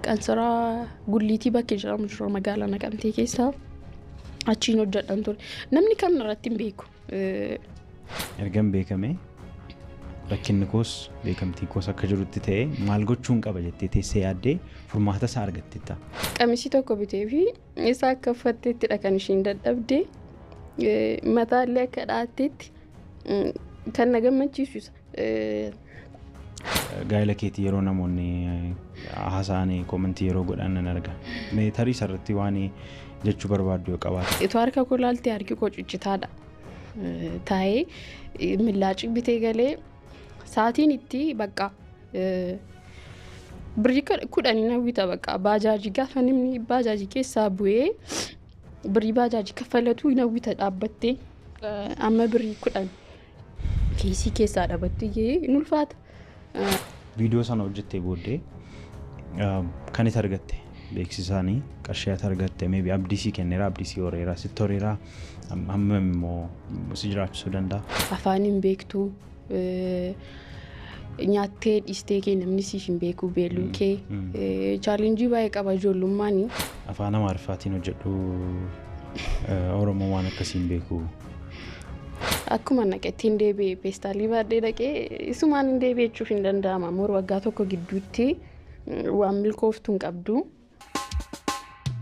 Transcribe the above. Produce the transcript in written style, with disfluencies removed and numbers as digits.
Qansiraa Gulliitii bakkee jedhamu jiru magaalaa Naqamtee keessa achiin hojjedhan ture. Namni kam irratti hin beeku. Ergan beekame, rakkinni koos beekamtiin koos akka jirutti ta'e, maal gochuun qaba jettee teessee yaaddee furmaata isaa argattetta. Qamisii tokko bitee fi isa akka uffatteettidha kan ishiin dadhabde, mataallee akka dhaatteetti kan na gammachiisu isa. Gaa'ela keetii yeroo namoonni haasa'an, comment yeroo godhan nan arga. Mee tarii isarratti waan jechuu barbaaddu yoo qabaate. Itoo harka koo laaltee harki koo ciccitaadha. Taa'ee millaacii bitee galee sa'aatiin itti bakka birrii 10 hawwita, bakka baajaajii gaafa namni baajaajii keessaa bu'ee birrii baajaajii kaffalatu hin hawwita dhaabbattee, amma birrii 10 kiisii keessaa dhabattu hin ulfaata. Viidiyoo sana hojjettee booddee kan itti argatte beeksisaanii qarshii ati argatte maybe abdii sii kenneera, abdii sii horeera, sitti horeera, hammam immoo si jiraachisuu danda'a? Afaan hin beektu, nyaattee dhiistee kee namni siif hin beeku, beeluu kee challenge baay'ee qaba ijoollummaani. Afaan Amaariffaatiin hojjedhu, Oromoo waan akkasii hin beeku. Akkuma naqetti hin deebi'e, peestaalii baadhee dhaqee isumaan hin deebi'e jechuuf hin danda'ama. Moor waggaa tokko gidduutti waan milkooftu hin qabdu.